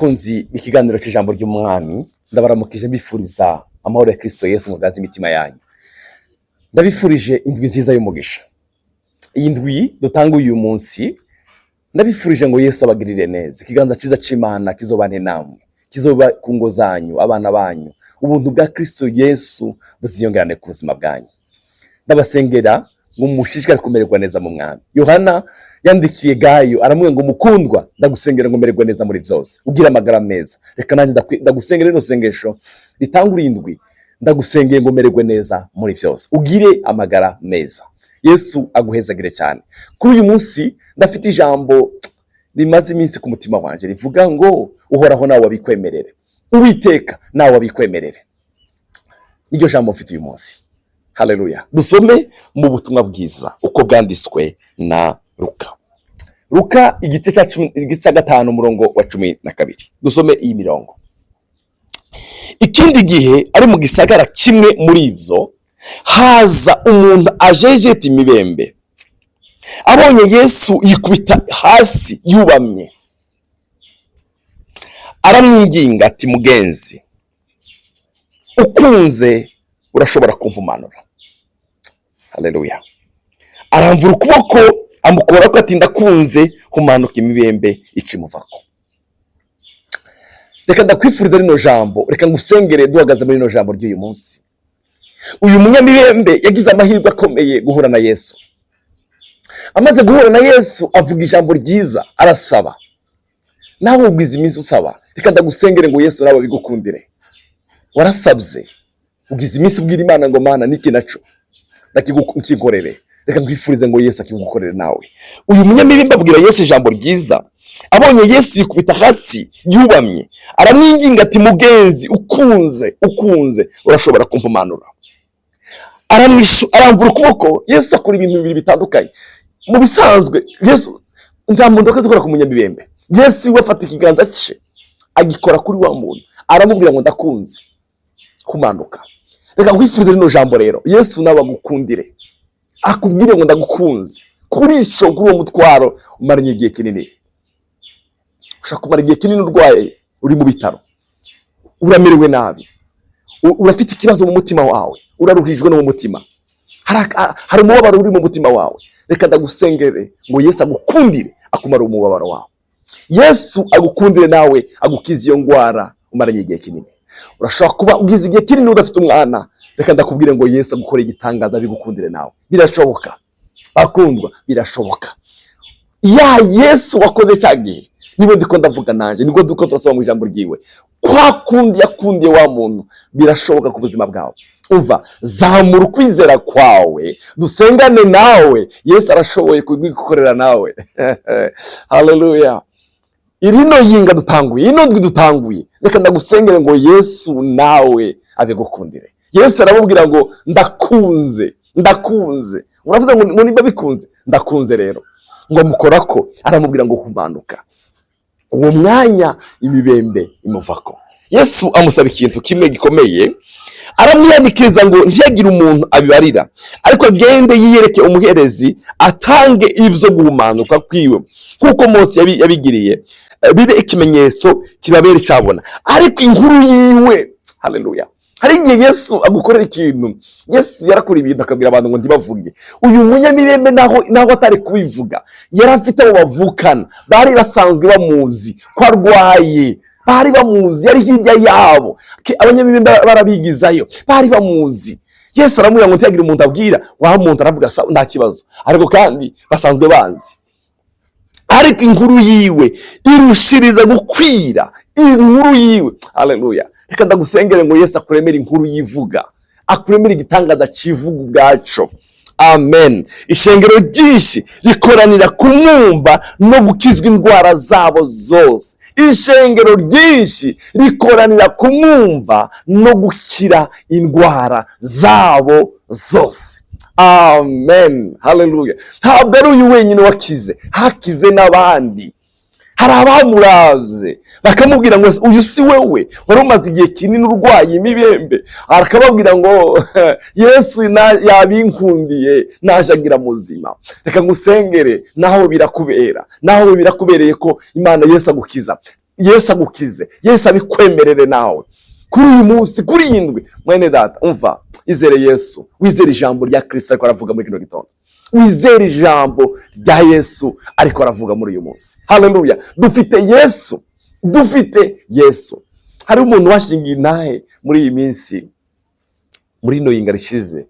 Bakunzi b'ikiganiro cy'ijambo ry'Umwami, ndabaramukije, mbifuriza amahoro ya Kristo Yesu ngo aganze imitima yanyu. Ndabifurije indwi nziza y'umugisha. Iyi ndwi dutanguye uyu munsi, ndabifurije ngo Yesu abagirire neza. Ikiganza cyiza c'Imana kizobane namwe, kizoba ku ngo zanyu, abana banyu. Ubuntu bwa Kristo Yesu buziyongerane ku buzima bwanyu. Ndabasengera ngo mushishikare kumererwa neza mu Mwami. Yohana yandikiye Gayo, aramubwira ngo: "Mukundwa, ndagusengera ngo umererwe neza muri byose, ugire amagara meza." Reka nanjye ndagusengera rino sengesho ritangura indwi. Ndagusengeye ngo umererwe neza muri byose, ugire amagara meza. Yesu aguhezagire cyane. Kuri uyu munsi ndafite ijambo rimaze iminsi ku mutima wanje, rivuga ngo: "Uhoraho nawe wabikwemerere, Uwiteka nawe wabikwemerere." Niryo jambo mfite uyu munsi. Haleluya! Dusome mu butumwa bwiza uko bwanditswe na Luka. Luka igice cya 10, igice cya 5, umurongo wa 12. Dusome iyi mirongo. Ikindi gihe ari mu gisagara kimwe muri ibyo, haza umuntu ajejeta imibembe. Abonye Yesu, yikubita hasi yubamye, aramwinginga ati: "Mugenzi, ukunze urashobora kumpumanura." Haleluya! Aramvura ukuboko, amukora ko, ati: "Ndakunze, humanuka." Imibembe icimuvako. Reka ndakwifuriza rino jambo, reka ngusengere duhagaze muri rino jambo ry'uyu munsi. Uyu munyamibembe yagize amahirwe akomeye guhura na Yesu. Amaze guhura na Yesu, avuga ijambo ryiza, arasaba. Nawe ugwiza iminsi usaba, reka ndagusengere ngo Yesu nawe abigukundire. Warasabye, ugize iminsi ubwira Imana ngo: "Mana, niki naco nkikorere." Reka nkwifurize ngo Yesu akigukorere nawe. Uyu munyamibembe abwira Yesu ijambo ryiza. Abonye Yesu, yikubita hasi yubamye, aramwinginga ati: "Mugenzi, ukunze, ukunze urashobora kumpumanura." Aramvura ukuboko. Yesu akora ibintu bibiri bitandukanye. Mu bisanzwe Yesu nta muntu wakoze ukora ku munyamibembe. Yesu we afata ikiganza cye, agikora kuri wa muntu, aramubwira ngo: "Ndakunze, kumanuka." Reka nkwifurize rino jambo rero, Yesu nawe agukundire, akubwire ngo: "Ndagukunze." Kuri ico, kuri uwo mutwaro umaranye igihe kinini, ushobora kumara igihe kinini urwaye, uri mu bitaro, uramerewe nabi, urafite ikibazo mu mutima wawe, uraruhijwe no mu mutima, hari umubabaro uri mu mutima wawe. Reka ndagusengere ngo Yesu agukundire, akumara umubabaro wawe. Yesu agukundire nawe, agukize iyo ndwara umaranye igihe kinini. Urashobora kuba ugize igihe kinini udafite umwana. Reka ndakubwire ngo Yesu agukore igitangaza, bigukundire nawe. Birashoboka, bakundwa, birashoboka. Ya Yesu wakoze cya gihe, niba ndiko ndavuga nanjye, nibwo duko turasoma mu ijambo ryiwe, kwa kundi yakundiye wa muntu, birashoboka ku buzima bwawe. Umva, zamura ukwizera kwawe, dusengane nawe. Yesu arashoboye kubigukorera nawe. Haleluya! Irino yinga dutanguye, ino ndwi dutanguye, reka ndagusengere ngo Yesu nawe abigukundire. Yesu aramubwira ngo: "Ndakunze, ndakunze." Uravuze ngo niba bikunze, ndakunze rero. Ngo amukorako, aramubwira ngo: "Humanuka." Uwo mwanya imibembe imuvako. Yesu amusaba ikintu kimwe gikomeye, aramwihanikiriza ngo ntiyagire umuntu abibarira, ariko agende yiyereke umuherezi, atange ibyo guhumanuka kwiwe nk'uko Mose yabigiriye, bibe ikimenyetso kibabera icyabona. Ariko inkuru yiwe, haleluya! Hari igihe Yesu agukorera ikintu. Yesu yarakora ibintu akabwira abantu ngo ntibavuge. Uyu munyamibembe naho atari kubivuga, yari afite abo bavukana bari basanzwe bamuzi ko arwaye, bari bamuzi, yari hirya yabo. Abanyamibembe barabigizayo, bari bamuzi. Yesu aramubwira ngo ntiyagire umuntu abwira. Wa muntu aravuga: "Nta kibazo, ariko kandi basanzwe banzi." Ariko inkuru yiwe irushiriza gukwira, inkuru yiwe. Haleluya! Reka ndagusengere ngo Yesu akuremere inkuru yivuga, akuremere igitangaza kivuga ubwaco. Amen. Ishengero ryinshi rikoranira kumwumva no gukizwa indwara zabo zose. Ishengero ryinshi rikoranira kumwumva no gukira indwara zabo zose. Amen, haleluya! Ntabwo ari uyu wenyine wakize, hakize n'abandi. Hari abamuravye bakamubwira ngo: "Uyu si wewe wari umaze igihe kinini urwaye imibembe?" Akababwira ngo: "Yesu yabinkundiye, naje agira muzima." Reka ngusengere, naho birakubera, naho birakubereye ko Imana Yesu agukiza. Yesu agukize, Yesu abikwemerere nawe kuri uyu munsi, kuri iyi ndwi. Mwene data, umva, izere Yesu, wizere ijambo rya Kristo ariko aravuga muri kino gitondo, wizere ijambo rya Yesu ariko aravuga muri uyu munsi. Haleluya! Dufite Yesu, dufite Yesu. Hari umuntu washingiye intahe muri iyi minsi, muri ino yinga rishize,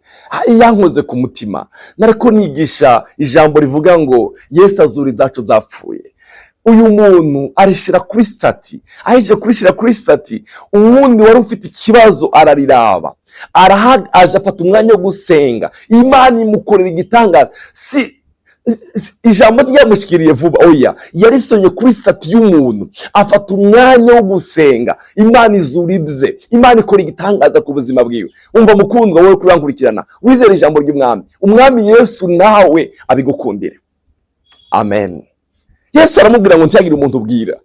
yankoze ku mutima. Nariko nigisha ijambo rivuga ngo Yesu azura ibyacu byapfuye. Uyu muntu arishyira kuri status. Ahejeje kurishyira kuri status, uwundi wari ufite ikibazo arariraba, araha, aje afata umwanya wo gusenga, Imana imukorera igitangaza. Si ijambo ryamushyikiriye vuba, oya, yarisomye kuri status y'umuntu, afata umwanya wo gusenga, Imana izura ibye, Imana ikora igitangaza ku buzima bwiwe. Umva mukundwa, wowe kurankurikirana, wizere ijambo ry'umwami, Umwami Yesu nawe abigukundire. Amen. Yesu aramubwira ngo ntiyagire umuntu ubwira.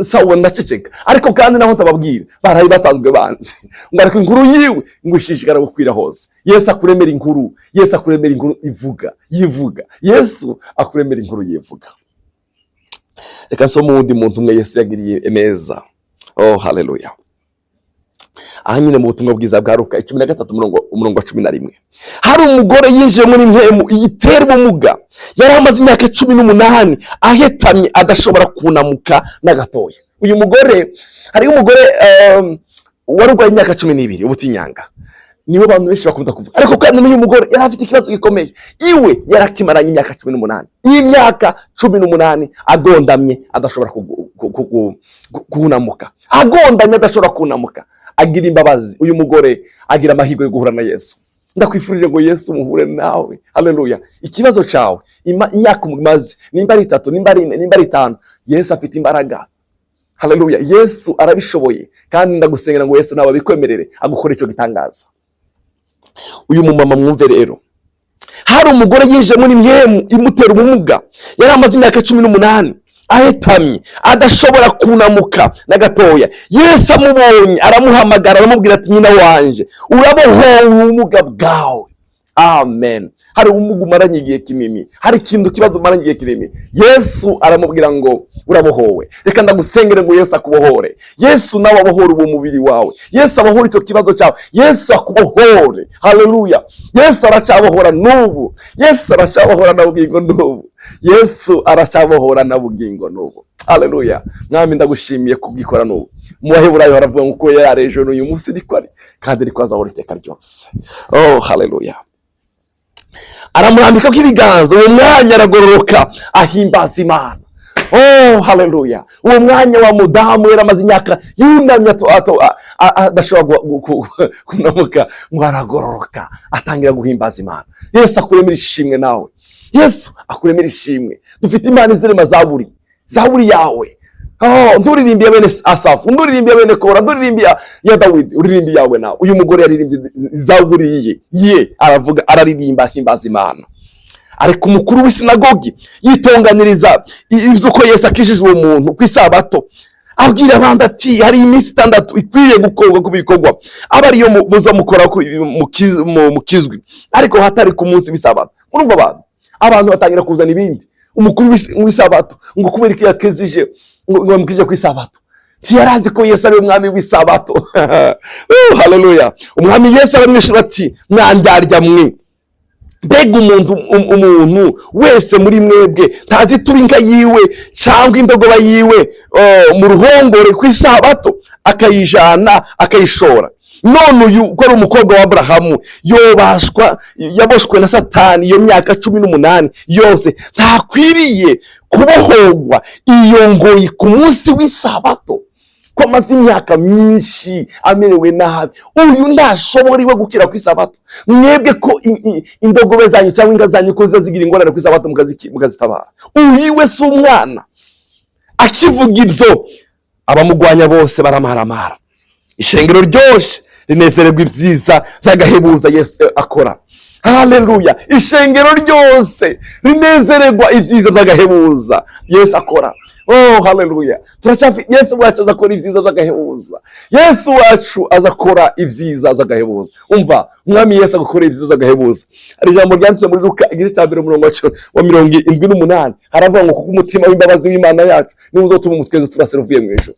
Sawa, ndaceceka, ariko kandi naho ntababwira, barayi basanzwe banzi ngo ariko inkuru yiwe ngo ishishikara gukwira hose. Yesu akuremera inkuru, Yesu akuremera inkuru ivuga yivuga, Yesu akuremera inkuru yivuga. Reka nsome uwundi muntu umwe Yesu yagiriye neza. Oh, haleluya! Aha nyine mu butumwa bwiza bwa Luka 13, umurongo wa 11, hari umugore yinjiye muri mpemu iyitera ubumuga. Yari amaze imyaka 18 ahetamye, adashobora kunamuka na gatoya. Uyu mugore, hariho umugore wari urwaye imyaka 12 ubutinyanga, niwe abantu benshi bakunda kuvuga. Ariko kandi n'uyu mugore yari afite ikibazo gikomeye, iwe yarakimaranye imyaka 18. Iyi myaka 18 agondamye, adashobora kunamuka, agondamye, adashobora kunamuka. Agira imbabazi, uyu mugore agira amahirwe yo guhura na Yesu. Ndakwifurije ngo Yesu muhure nawe. Haleluya! Ikibazo cyawe, imyaka umaze, nimba ari 3, nimba ari 4, nimba ari 5, Yesu afite imbaraga. Haleluya! Yesu arabishoboye, kandi ndagusengera ngo Yesu nawe abikwemerere, agukore icyo gitangaza. Uyu mumama mwumve rero. Hari umugore yinjiye muri mpemu imutera ubumuga. Yari amaze imyaka 18 ahetamye, adashobora kunamuka na gatoya. Yesu amubonye aramuhamagara, aramubwira ati: "Nyina wanje, urabohowe ubumuga bwawe." Amen. Hari ubumuga umaranye igihe kinini, hari ikintu kibazo umaranye igihe kinini, Yesu aramubwira ngo urabohowe. Reka ndagusengere ngo Yesu akubohore, Yesu nawe abohore uwo mubiri wawe, Yesu abohore icyo kibazo cyawe, Yesu akubohore. Haleluya! Yesu aracyabohora n'ubu, Yesu aracyabohora na bugingo n'ubu, Yesu aracyabohora na bugingo n'ubu. Haleluya! Mwami, ndagushimiye kubwikora n'ubu. Mu Baheburayo haravuga ngo uko yari ejo, n'uyu munsi niko ari, kandi niko azahora iteka ryose. Oh, haleluya! Aramurambika ibiganza, uwo mwanya aragororoka, ahimbaza Imana. Oh, haleluya! Uwo mwanya wa mudamu yari amaze imyaka yunamye, adashobora kunamuka, ngo aragororoka, atangira guhimbaza Imana. Yesu akuremera ishimwe nawe, Yesu akuremera ishimwe. Dufite Imana izirema zaburi, zaburi yawe. Oh, nturirimbiye bene Asafu, nturirimbiye bene Kora, nturirimbiye ya Dawidi, uririmbiye yawe nawe. Uyu mugore yaririmbye zaburi ye ye, aravuga, araririmba, ahimbaza Imana. Ariko umukuru w'isinagogi yitonganiriza iby'uko Yesu akijije uwo muntu ku isabato, abwira abandi ati: "Hari iminsi 6 ikwiye gukorwa ku bikorwa, aba ariyo muza mukora mukizwi, ariko hatari ku munsi w'isabato." Murumva, abantu batangira kuzana ibindi. Umukuru w'isabato ngo kubera ko yakizije, ngo bamukije ku isabato, ntiyari ko Yesu ari umwami w'isabato. Oh, haleluya! Umwami Yesu aramwishyura ati: "Mwandyarya mwe, mbega umuntu umuntu wese muri mwebwe ntazitura inka yiwe cyangwa indogoba yiwe, oh, mu ruhongore ku isabato, akayijana akayishora? None uyu ko ari umukobwa wa Aburahamu, yobashwa, yaboshwe na Satani iyo myaka 18 yose, ntakwiriye kubohorwa iyo ngoyi ku munsi w'isabato?" Ko amaze imyaka myinshi amerewe nabi, uyu ntashobora iwe gukira ku isabato? Mwebwe ko indogobe zanyu cyangwa inka zanyu ko ziza zigira ingorane ku isabato, mukazitabara, uyu we si umwana? Akivuga ibyo, abamugwanya bose baramaramara. Ishengero ryose rinezererwa ibyiza by'agahebuza Yesu akora. Haleluya! Ishengero ryose rinezererwa ibyiza by'agahebuza Yesu akora. Oh, haleluya! Yesu wacu aza akora ibyiza by'agahebuza. Yesu wacu aza akora ibyiza by'agahebuza. Umva, Umwami Yesu agakora ibyiza by'agahebuza. Hari ijambo ryanditse muri Luka igice cya 1, umurongo wa 78, haravuga ngo: "Kuko umutima w'imbabazi w'Imana yacu niwo uzotuma umutwezi turasira uvuye mu ijuru."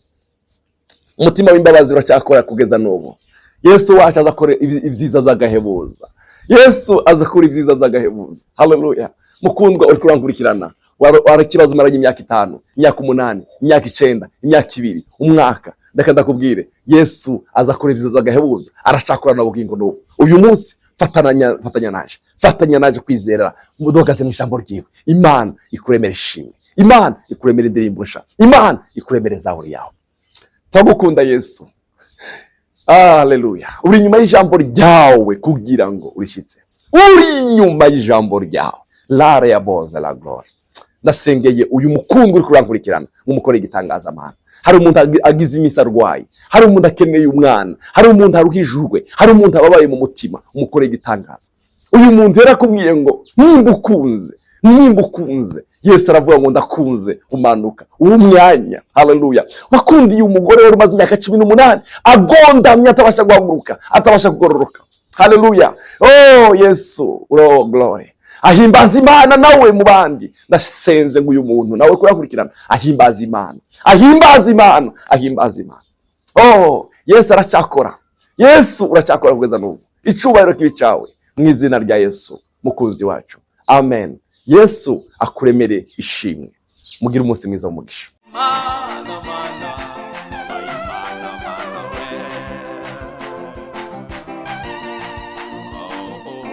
Umutima w'imbabazi uracyakora kugeza n'ubu. Yesu wacu aza akora ibyiza by'agahebuza. Yesu aza akora ibyiza by'agahebuza. Haleluya! Mukundwa uri kurankurikirana, wari ikibazo umaranye imyaka 5, imyaka 8, imyaka 9, imyaka 2, umwaka, ndeka ndakubwire: Yesu aza akora ibyiza by'agahebuza. Aracakora na bugingo n'ubu. Uyu munsi fatanya naje, fatanya naje kwizera, mudogaze mu ijambo ryiwe. Imana ikuremera ishimwe, Imana ikuremera indirimbo nsha, Imana ikuremere zaburi yawe. Turagukunda, Yesu. Haleluya! Uri inyuma y'ijambo ryawe kugira ngo urishyitse. Uri inyuma y'ijambo ryawe. Lare ya boza la glory. Ndasengeye uyu mukungu uri kurankurikirana, nk'umukore igitangaza. Hari umuntu agize iminsi arwaye, hari umuntu akeneye umwana, hari umuntu aruhijwe, hari umuntu ababaye mu mutima. Umukore igitangaza. Uyu muntu yarakubwiye ngo: "Nimba ukunze, nimba ukunze." Yesu aravuga ngo: "Ndakunze." Umanuka uwo mwanya. Haleluya! Wakundiye umugore wari umaze imyaka 18 agondamye, atabasha guhaguruka, atabasha kugororoka. Haleluya! Oh Yesu, oh glory! Ahimbaza Imana nawe mu bandi. Ndasenze ngo uyu muntu nawe kurakurikirana ahimbaza Imana, ahimbaza Imana, ahimbaza Imana. Oh, Yesu aracyakora. Yesu uracyakora kugeza n'ubu. Icubahiro kibi cyawe mu izina rya Yesu mukunzi wacu, amen. Yesu akuremere ishimwe. Mugire umunsi mwiza w'umugisha. Mana.